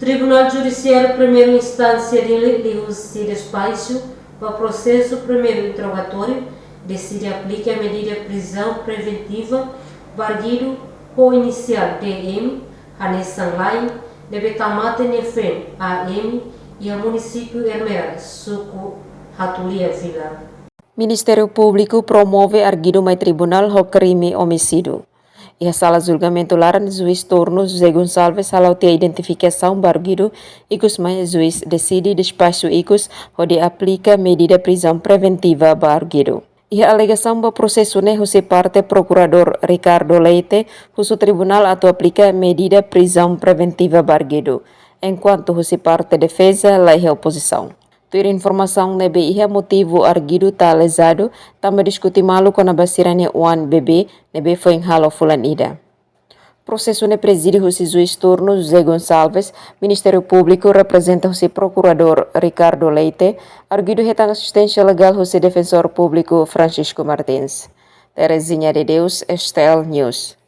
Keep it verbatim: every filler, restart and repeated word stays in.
Tribunál Judisiáriu Primeira Instánsia Dili liuhusi despaxu ba prosesu primeiru interrogatóriu, deside aplika medida prizaun preventiva ba arguidu ho inisiál D M, hanesan la'en, ne'ebé tama iha ne'e foin A M, iha munisípiu Ermera, suku Hatulia Vila. Ministériu Públiku promove arguidu mai tribunál ho krime omisídiu. Iha sala julgamentu laran, juís turnu José Gonçalves hala'o tiha identifikasaun ba arguidu, ikus mai juís deside despaxu ikus hodi aplika medida prizaun preventiva ba arguidu. Iha alegasaun ba prosesu ne'e husi parte Prokuradór Ricardo Leite, husu tribunál atu aplika medida prizaun preventiva ba arguidu, enkuantu husi parte defeza laiha opozisaun. Tuir informasaun ne'ebé iha, motivu arguidu ta lezadu tanba diskute malu kona-ba sira-nia oan bebé ne'ebé foin halo fulan ida. Prosesu ne'e prezide husi juís turnu José Gonçalves, Ministériu Públiku reprezenta husi Prokuradór Ricardo Leite, arguidu hetan asisténsia legál husi Defensór Públiku Francisco Martins. Terezinha de Deus, S T L News.